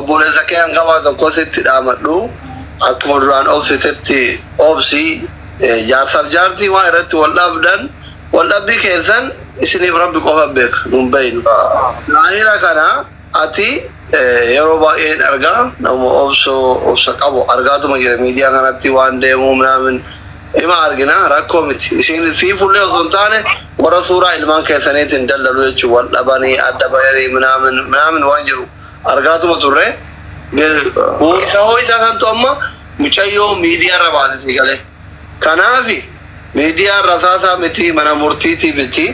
Obboleessa kee hangafaa tokko sitti dhaamadhu, akkuma duraan obsitetti obsi. Jaarsaaf jaartii waan irratti wal dhabdan, wal dhabbii keessan isiniif Rabbi qofa beeka, nun beeynu. Daahira kana ati yeroo baay'een argaa nama obsoo obsa qabu argaatuma jira. Miidiyaa kanatti waan deemuu minaamin ima argina. Rakkoo miti, isin sii fullee osoo hin taane warra suuraa ilmaan keessaniitiin dallalu jechuun wal dhabanii adda bayanii minaamin minaamin waan jiru argaatuma turre. Isa hoo isaa santu amma mucayyoo miidiyaa irra baasiti galee. Kanaafi miidiyaan rasaasaa miti, mana murtiitii miti.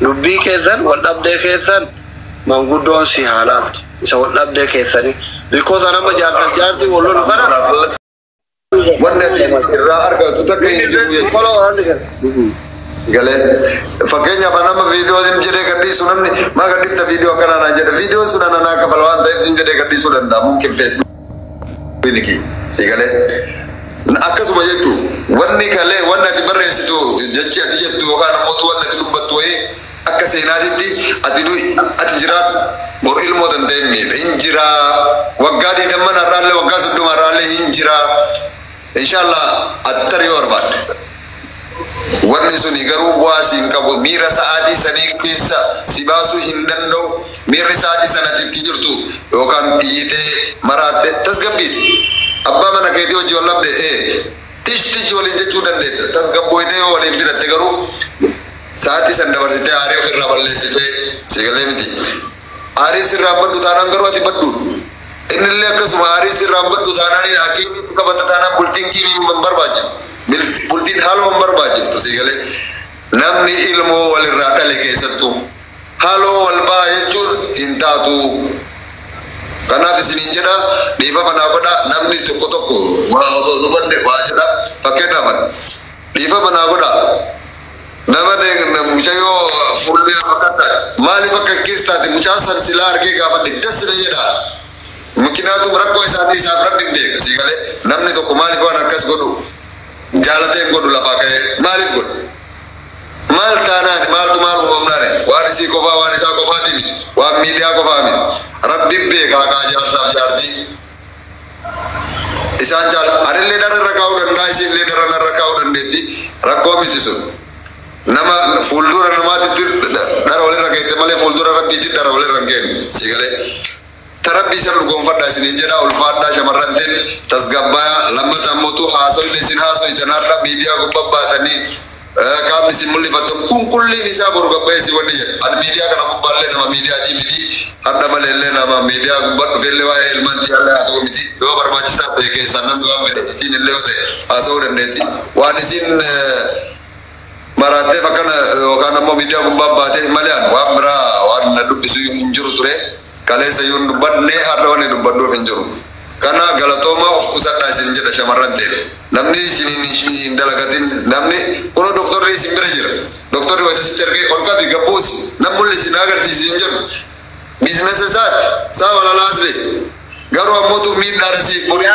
Dubbii keessan, wal dhabdee keessan manguddoon si haa laaltu, isa wal dhabdee keessanii, because nama jaarsaaf jaartii wal lolu kana Wanni ati irraa argatu takka hin jiru jechuudha. Galee fakkeenyaaf nama viidiyoo sin jedhee gadhiisu, namni maa gadhiifta viidiyoo akkanaa naan jedhe, viidiyoon sun anaa kafala waan ta'eef sin jedhee gadhiisuu danda'a, mumkin Feesbuukii si galee. Akkasuma jechuun wanni kalee wanni ati barreessitu, jechi ati jettu yookaan ammoo wanni ati dubbattu wayii akka seenaatitti ati du'i ati jiraadhu bor ilmoo danda'e miidha hin jiraa, waggaa 20 har'aallee, waggaa 30 har'aallee hin jiraa, inshallah ati tarii yoo barbaadde. Wanni suni garuu bu'aa siin qabu, miira sa'aatii sanii keessa si baasuu hin danda'u. Miirri sa'aatii sanatti itti jirtu yookaan iyyitee maraatte tasgabbii abbaa mana keetii hojii wal dhabde tish tish waliin jechuu dandeetta. Tasgabbooyitee yoo waliin fidatte garuu sa'aatii san dabarsitee aarii ofirraa balleessitee, si galee miti, aarii sirraan baddu taanaan garuu ati badduudha. Innillee akkasuma aarii sirraan baddu taanaan, hakiimiitti qabata taanaan, bultiin kiimii hin barbaachiftu. Bultiin haaloo hin barbaachiftu, si galee. Namni ilmoo walirraa dhale keessattuu haaloo wal baha jechuun hin taatu. Kanaaf isiniin jedha, dhiifama naa godha. Namni tokko tokko waa osoo hubanne waa jedha. Fakkeenyaaf dhiifama naa godha. Nama mucayyoo fuullee fakkaataati. Maaliif akka keessa taate mucaa san silaa argee gaafadhe dasna jedha. Mikinaatum rakkoo isaanii isaaf Rabbi beeka, si galee. Namni tokko maaliif waan akkas godhu jaalateen godhu, lafaa ka'ee maaliif godhu? Maal taanaani, maaltu maal uumamnaani? Waan isii qofaa, waan isaa qofaati miti, waan miidiyaa qofaa miti. Rabbi beeka haqaa jaarsaaf jaartii. Isaan jaal anillee dara irra kaa'uu danda'a, isiinillee dara narra kaa'uu dandeetti, rakkoo miti sun. Nama fuuldura namaatitti dhara walirra keette malee fuuldura Rabbiitti dhara walirra hin kennu, si galee. Tarabbii san dhugoonfadhaa isiniin jedha, ulfaadhaa shamarran teen, tasgabbaaya. Lammata ammoo haasawni isin haasoytan har'a miidiyaa gubbaa baatanii qaamni isin mul'ifattan kun kulliin isaa boru gabbaa'ee wanni jedha. Ani miidiyaa kana gubbaallee nama miidiyaa miti, har'a maleellee nama miidiyaa gubbaa dhufeellee waa'ee ilmaan tiyaallee haasa'uu miti. Yoo barbaachisaa ta'e keessaan namni waan fedhe isiin illee yoo ta'e haasa'uu dandeetti. Waan isiin maraatteef akkana yookaan ammoo miidiyaa gubbaa baatee malee an waan biraa waan na dubbisu hin jiru ture. Kaleessa iyyuu hin dubbadne, har'a wanni dubbadhuuf hin jiru. Kana galatoomaa, of qusadhaa isin jedha shamarran ta'e. Namni isin hin dalagatin, namni kunoo doktorri isin bira jira. Doktorri wajji sitti ergee ol qabi gabbuusi nam mul'isi na agarsiisi hin jedhu. Biizinasa isaati saa walalaasle. Garuu ammootu miidhaadha siif borii.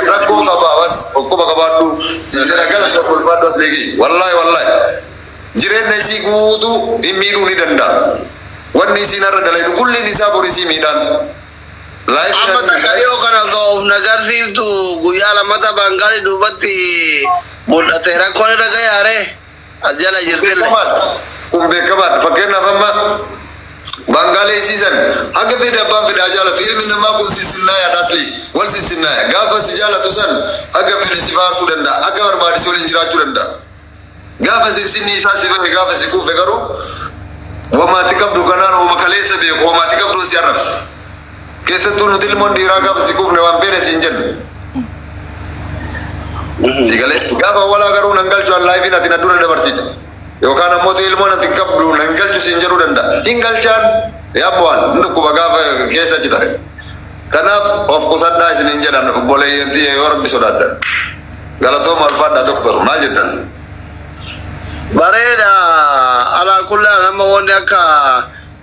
Rakkoo qaba bas, of quba qabaadhu si jedha. Galata ulfaadhu as beeki. Wallaahi wallaahi. Jireenya isii guutuu hin miidhuu ni danda'a. Wanni isiin har'a dalaydu kulliin isaa bor isii miidhaan. Amma takka dhiyoo kana osoo of nagarsiiftu guyyaa lammata Baangaali duubatti mul'ate, rakkoon irra gayaare as jala jirtille. Kun beekamaadha. Fakkeenyaaf amma Baangaalee isiisan haga fedhe abbaan fedhe haa jaalatu. Ilmi namaa kun sissinnaaya dhasli wal sissinnaaya. Gaafa si jaalatu san haga fedhe si faarsuu danda'a. Akka barbaade si waliin jiraachuu danda'a. Gaafa sissinni isaa si bahe, gaafa si kuufe garuu wamaatti qabdu kanaan wama kaleessa beeku wamaatti qabduun si arrabsa. Keessattuu nuti ilmoon dhiiraa gaafa si kuufne waan feene siin jennu. Si galee gaafa walaa garuu nan galchu an laayifiin ati na dura dabarsite. Yookaan ammoo ilmoon ati qabdu nan galchu siin jedhuu danda'a. Hin galchaan yaabbo'an hin dhukkuba gaafa keessa achi tare. Kanaaf of qusadhaa isiniin jedhan, obboleeyyan yoo Rabbi sodaaddan. Galatooma, ulfaadhaa. Doktor, maal jettan? Bareeda, alaa kullaan amma wanni akka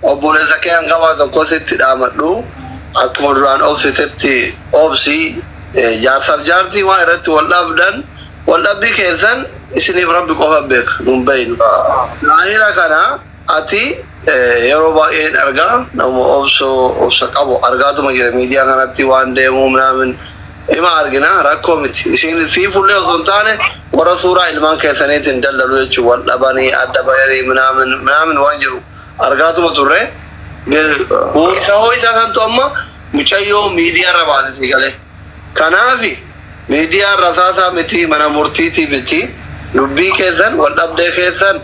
obboleessa kee hangafaa tokko sitti dhaamadhu, akkuma duraan obsitetti obsi. Jaarsaaf jaartii waan irratti wal dhabdan, wal dhabbii keessan isiniif Rabbi qofa beeka, nun beeynu. Daahira kana ati Yeroo baay'een argaa nama obsa qabu argaatuma jira miidiyaa kanatti waan deemuu minaamin ima argina rakkoo miti. Isin sii fullee osoo hin taane warra suuraa ilmaan keessaniitiin daldalu jechuun wal dhabanii adda bayanii minaamin minaamin waan jiru argaatuma turre. Isa hoo isaa kantu amma mucayyoo miidiyaa irra baasiti galee. Kanaafi miidiyaa rasaasaa miti, mana murtiitii miti, dubbii keessan wal dhabdee keessan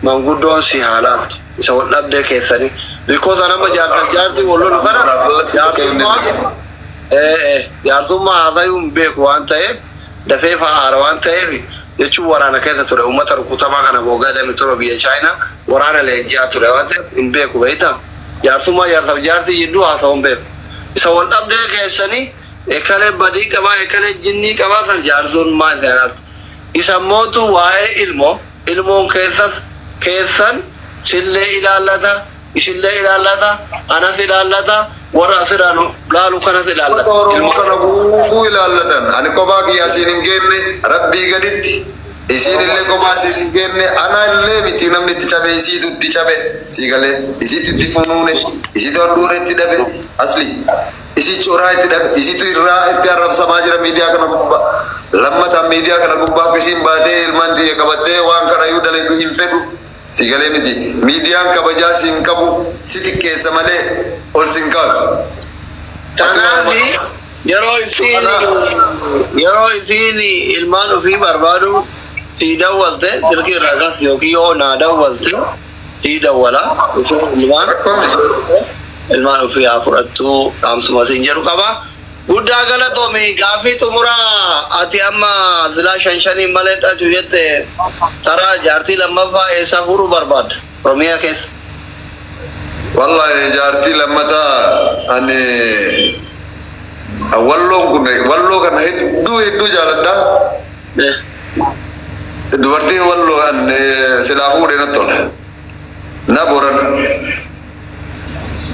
manguddoon si haa laaltu isa wal dhabdee keessanii. Because nama jaarsaaf jaartii wal lolu kana jaarsummaa jaarsummaa haasayuu hin beeku waan ta'eef, dafee fa'aara waan ta'eef jechuun waraana keessa ture, uummata rukutamaa kana boogaa dami ture, biyya Chaayinaa waraana leenji'aa ture waan ta'eef hin beeku beektaa. Jaarsummaa jaarsaaf jaartii jidduu haasa'uu hin beeku. Isa wal dhabdee keessanii ekalee badii qabaa, ekalee jinnii qabaa san jaarsummaa isa laaltu. Isa mootu waa'ee ilmoo ilmoon keessas keessan sillee ilaallata, isillee ilaallata, anas ilaallata, warra asirraa nu laalu kanas ilaallata. Oromoo kana guutuu ilaallatan. Ani kophaa kiyya asiin hin geenne rabbii gaditti. Isiin illee kophaa asiin hin geenne, ana illee miti namni itti cabe, isiitu itti cabe. Sii galee isiitu itti funuune, isiitu handhuura itti dhabe asli. Isii coraa itti dhabe, isiitu irraa itti arrabsamaa jira miidiyaa kana gubbaa. Lammataan miidiyaa kana gubbaa akka isiin baatee ilmaan xiyya qabattee waan kana iyyuu dalagu hin fedhu. Si galee miti, miidiyaan kabajaa siin qabu, si xiqqeessa malee ol sin kaasu. Kanaaf yeroo isiin ilmaan ofii barbaadu sii dawwalte silkii irraa kas yookiin yoo naa dawwalte sii dawwala, isiin ilmaan ofii haa fudhattu dhaamsuma siin jedhu qaba. Guddaa galatoomi. Gaaffii xumuraa, ati amma silaa shan shaniin malee dhachu jette, taraa jaartii lammaffaa eessaa fuudhuu barbaadda? Oromiyaa keessa. Wallahi jaartii lammataa ani walloon kun walloo kana hedduu hedduu jaaladha. Dubartiin walloo an silaa fuudhee natti tola. Na boran.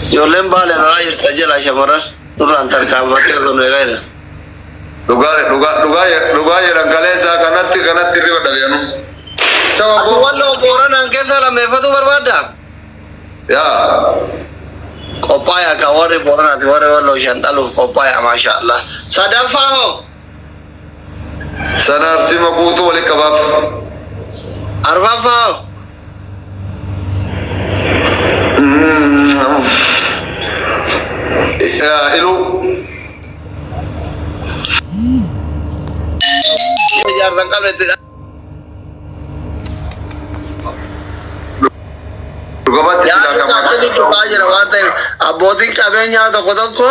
Ijoolleen baalee lolaa jirta jala, shamarran nurraan tarkaanfattee osoo nu eegaa jiran. Dhugaa dhugaa dhugaa dhugaa jedhan kaleessaa kanatti riba dhabeenu. Tawa Ati boo. Walloo booranaan keessa lammeeffatu barbaadda? Yaa. Qophaa'aa kan warri booranaati, warri walloo shan dhaluuf qophaa'aa, maasha Allah. Sadaffaa hoo? Sana arsima guutuu walitti qabaaf. Arfaffaa hoo? Iluu. Ijaarsan qabne itti Dhugumatti silaa Yaadni kan akka tuttuqaa jira waan ta'eef, abbootiin qabeenyaa tokko tokko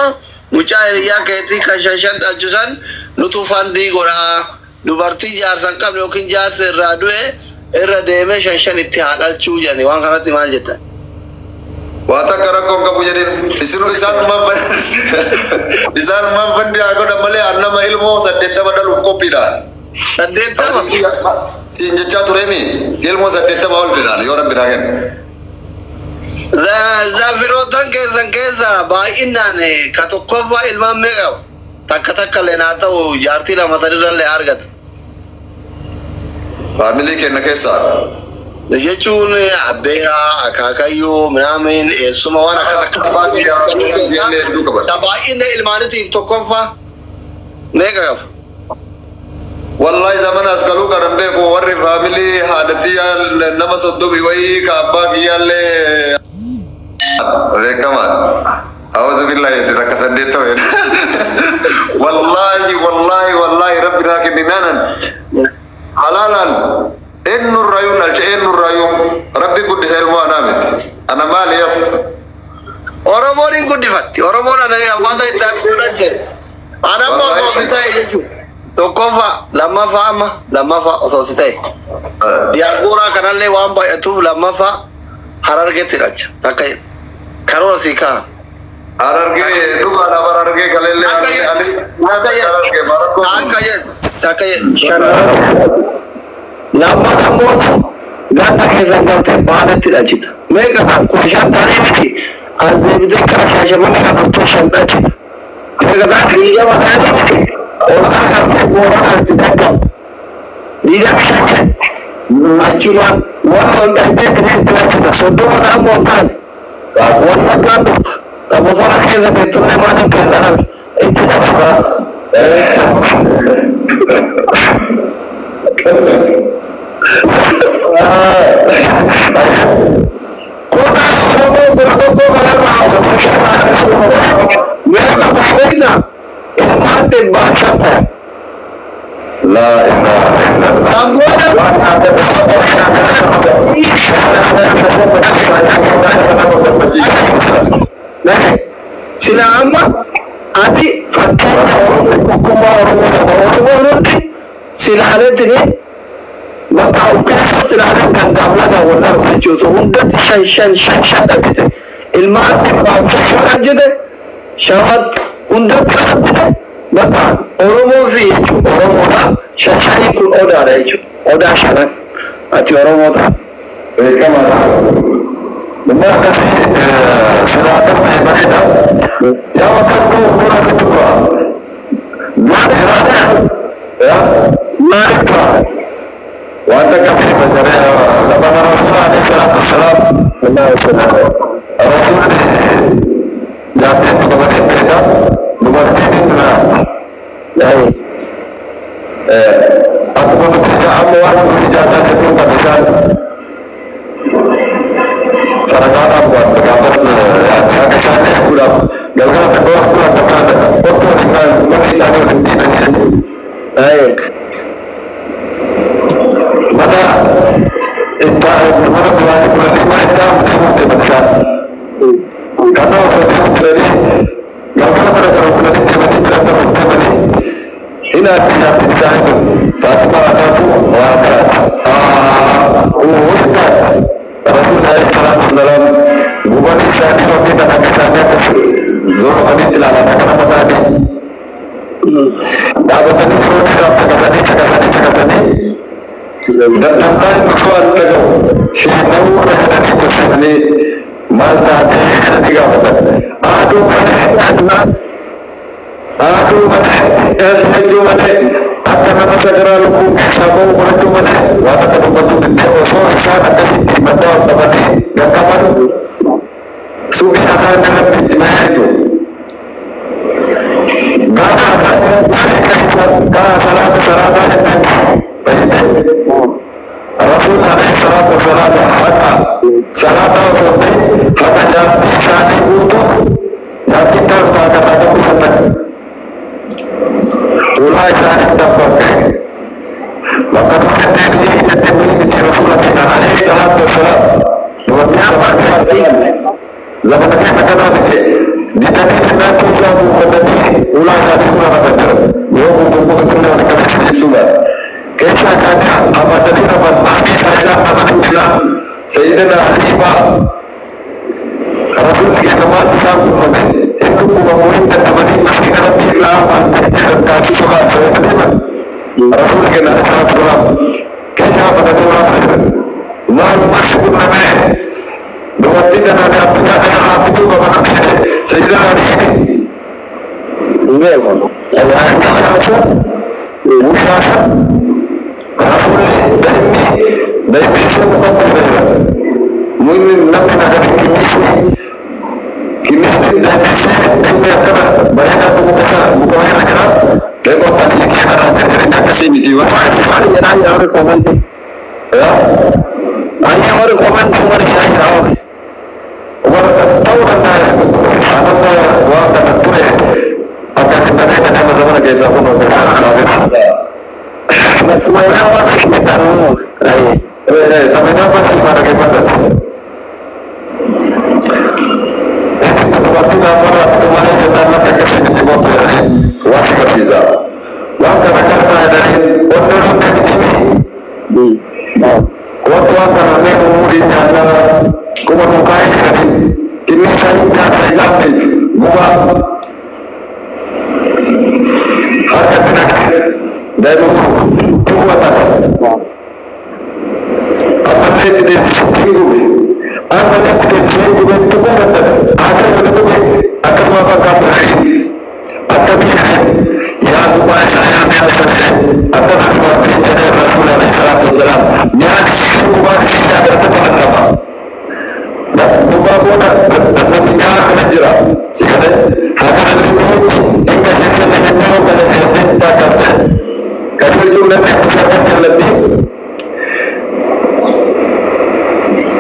mucaa hiriyaa keetii kan shan shan dhalchisan nutu fandii godhaa, dubartii jaarsan qabne yookiin jaarsa irraa du'e irra deemee shan shan itti haa dhalchuu jedhani, waan kanatti maal jetta? Waa takka rakkoon qabu jedhin, isinu isaanumaan fandii haa godhan malee an nama ilmoo 80 dhaluuf qophiidha. 80? Siin jechaa tureemi, ilmoo 80 ol fedhaan yoo rabbi naa kenne. Zaafiroottan keessan keessa baay'inaan ka tokkoffaa ilmaan meeqa qaba? Takka takka illee naa ta'u, jaartii lama sadirra argata. Faamilii kenna keessaa. Jechuun abbeeraa, akaakayyuu, minaamin, eessuma waan akkas akka Hedduu qaban. Ta baay'ina ilmaanitiin tokkoffaa meeqa qaba? Wallahi zamana as galuu kanan beeku, warri faamilii haadhatii nama 30 wayii ka abbaa kiyyaallee beekamaan. Awuzu billahi jette takka 80 jedhe. Wallahi wallahi wallahi rabbi naa kenninaanan halaalaan eenyurraayyuu dhalche, eenyurraayyuu rabbi guddisa ilmoo anaa miti. Ana maali yas. Oromoon hin guddifatti. Oromoon anani afaan itti godhan jedhe. Ana amma osoo si ta'e jechuudha. Tokkoffaa, lammaffaa, amma lammaffaa osoo si ta'e. Diyaasporaa kanallee waan baay'atuuf lammaffaa Harargeetti dhalcha. Takka karoora sii ka'a. Harargee dhugaadhaaf Harargee kaleellee Akka jedhu. ani Akka jedhu. Harargee barakkoo. Akka jedhu. Takka jedhu. Shan. Lammaffaa immoo ganda keessan galtee baaletti dhalchita. Meeqa ta'a? 15 ta'anii miti. As deebitee kara Shaashamannee kan dhuftee shan dhalchita. Meeqa ta'a? 20 ta'anii miti. Olkaa gartee Booranaa itti daggabdu. 25 jedhe. Achumaan warra ol dhaqxee itti lakkisa. 30 ta'an ol ta'an. Wallaggaan dhufta. Ta bosona keessa teessumni maaliif keessa dhabe itti lakkisa. Kutaa Oromoo 11 kanarraa meeqa ta'eedha? Ilmaan 500 ta'e. Laa ilaaha illallah. Kan booda sila amma ati fakkeenya Oromoo tokkummaa Oromoo tokko Oromoo hundi silaaleetini bakka of keessa silaaleen kan gaaflata wallan jechuutu hundatti shan shan shan shan dhabjite ilmaan 500 dhabjite shawatti hundatti dhabjite bakka Oromoo fi jechuudha Oromoodha shan shanii kun odaadha jechuudha odaa shanan ati Oromoo ta'a. Beekamaadha. Inni akkasii sila akkas ta'e bareeda. Yaa akkas ta'u dura asitti bu'a. Yaa Maaliif ta'a? Wanta akkasii basaree zamana Rasuula alayhi salaatu wassalaam. Rasuulli jaartiin dubartiin beeka dubartiin hin duraatti. Akkuma nuti amma waan nuti ijaarsaa jirru kan isaan saragaadhaan bu'an gaafas akka isaan eeguudhaaf galgala takka waktu takka waktu waliin manni isaanii waliin diidan jechuudha. Mana itti mana duraanii bulanii mana itti aanu deemuuf deeman isaan. Kana osoo deemuuf jiranii galgala bara bara bulanii deemanii bira baruuf deemanii hinaatti jaartiin isaanii tun Faatima Ataatu waan kanaati. Hinaatti Rasuulli alayhi salaatu wasalaam gubanii isaanii wanni tan akka isaanii akka zoromanii ilaalan akka nama ta'anii dhaabatanii yeroo dheeraaf caqasanii caqasanii caqasanii dadhabnaan dhufuu an dhaga'u sheenawuu jedhanii gorsanii maal taatee jedhanii gaafatan. Aduu malee aduu malee jechuu malee akka nama sagaraa lubbuu keessaa ba'u godhachuu malee waan akka dubbachuu danda'e osoo isaan akkasitti mataa ol qabanii gaqqaban suuqii afaan namni itti bahee jiru. Gaafa afaan kaa salaata salaataa jennaan fayyadee Rasuul alayhi salaatu wasalaam haqa salaataa osoo ta'e haqa jaartii isaanii guutuuf jaartii taatu ta'a kan sannan ulaa isaanii tabbaqe bakka dhufte deebi'ee jette miti Rasuula keenya alayhi salaatu wasalaam dubartii zamana keenya kanaa miti didanii jennaan keessaa buufatanii ulaa isaanii suuraa rafan jiran yoo guutuu guutuu wal qabeessa ibsuu baate. Keessa isaanii amatanii rafan maskii isaa isaan dhabanii jira Sayyidina Ali fa'aa Rasuulli keenya maal isaan qunname hin dhukkubamu hin dadhabanii maskiina Rabbii irraa waan jedhan taasisuu kaasanii deeman. Rasuulli keenya alayhi salaatu wasalaam keessa amatanii waan jiran maal masi qunname dubartii tanaan addunyaa kanarraa fituu qaba namni jedhe Sayyidina Ali. Hin beeku. Guyyaa san Rasuulli daa'imni daa'imni ishee mukatti jira. Munni namni nagari kinnisni kinnisni daa'imni ishee daa'imni akkana bareedaa tokko keessa muka wayirra jira. Daa'imni ottan hiikee kanaa jirjirin akkasii miti waan. Jedhaa jira warri koomantii. Yaa Ani warri koomantii warri jedhaa jira warri. Warra ta'uu danda'a. Anamma waan kana ture akkasi bareeda nama zamana keessaa kun keessaa dhaabee. Bakkuma waan keessaa uumu. Tamina basi mana keeffadhati. Dubartii naannoo irraa malee jennaan lakka akkasii miti booda jedhanii waan si barsiisa. Waan kana kan ta'e jedhanii onnee onnee miti wanti waan kana mee umurii nyaannaa kuma nu kaa'ee jedhanii inni isaa hin nyaata isaan beeki gubaa harka dinagdee daa'ima muruuf hin hubatan. Ammallee itti deebisee hin gube. Ammallee itti deebisee hin gube tuquu dadhabe. Aadaa yoo tuqe akkasuma afaan kaabiree akka biyya yaa gubaa isaa yaa mi'a isa ta'e akka dubartiin jedhee Rasuula alayhi salaatu wasalaam mi'a Namni kana jira. Si galee haga namni dhufutti hinga ishee kenna jettee kana jettee taakkatte. Kan jechuun namni akka jallatti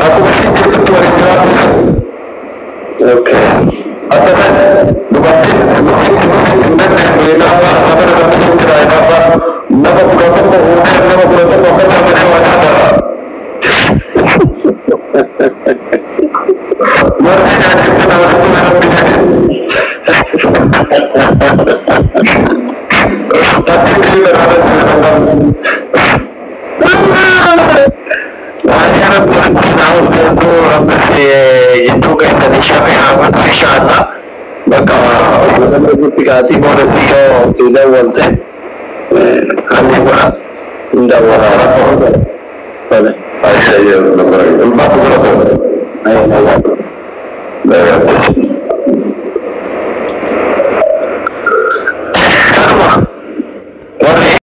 akkuma isheen jirtutti waliin jiraatu. Okay. Akka isaan dubartiin dhufitti dhufitti hin dandeenye hinaaffaa sababa saffisuun jira hinaaffaa nama 11 fuutee nama 11 akka taphate waa nyaatara. Warri nyaachifte nama sitti nama jedhe. Takki biyya garaa jira. Waan rabbi rabbi jidduu keessanii sharri haa godhu inshaallah. Bakka namni kaatii booda si yoo si dawwalte haalli godha hin dawwala rakkoo tole. Ayya, ulfaatu jira ta'e. Ayya, ayya.